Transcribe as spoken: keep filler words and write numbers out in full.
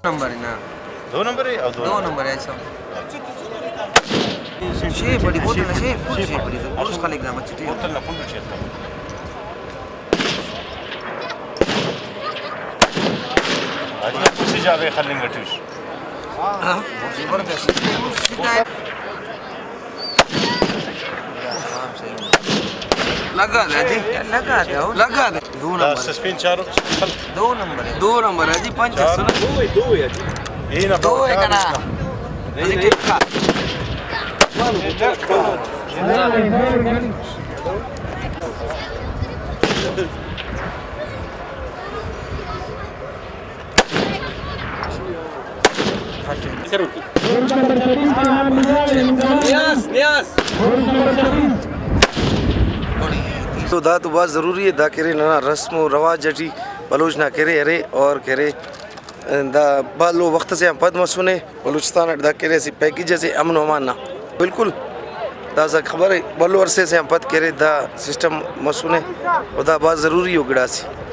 نمبر ہے نا۔ دو نمبر ہے او دو دو نمبر۔ نمبر ہے، اچھا۔ شیف بڑی بوتل نا، شیف، فل شیف بڑی، بوتل خلیک نا مچٹی۔ بوتل نا فل شیف۔ اچھا، کسی جاگہ خلنگ ٹوش۔ ہاں، زبردست۔ لگا دے جی۔ لگا دے، ہو۔ لگا دے۔ دو دا نمبر۔ سسپین چارو۔ دو نمبر ہے۔ دو نمبر ہے جی، پنچ چار۔ اسنا۔ دو ہے، دو ہے جی۔ یہ نہ دو ہے چار کنا۔ نہیں، نہیں۔ ٹھیک ہے۔ تو دا تو بھاز ضروری ہے، دا کہ ارے ننا رسم و رواج اٹی بلوچ نا کہ ارے، ارے اور کہ ارے دا بھلو وخت سے آن پد مسنے۔ بلوچستان اٹ دا کہ ارے اسہ پیکیج اسے امن و امان نا، بالکل داسہ خبر ءِ بھلو عرصے سے آن پد کہ ارے دا سسٹم مسنے، و دا بھاز ضروری ءُ گڑاسے۔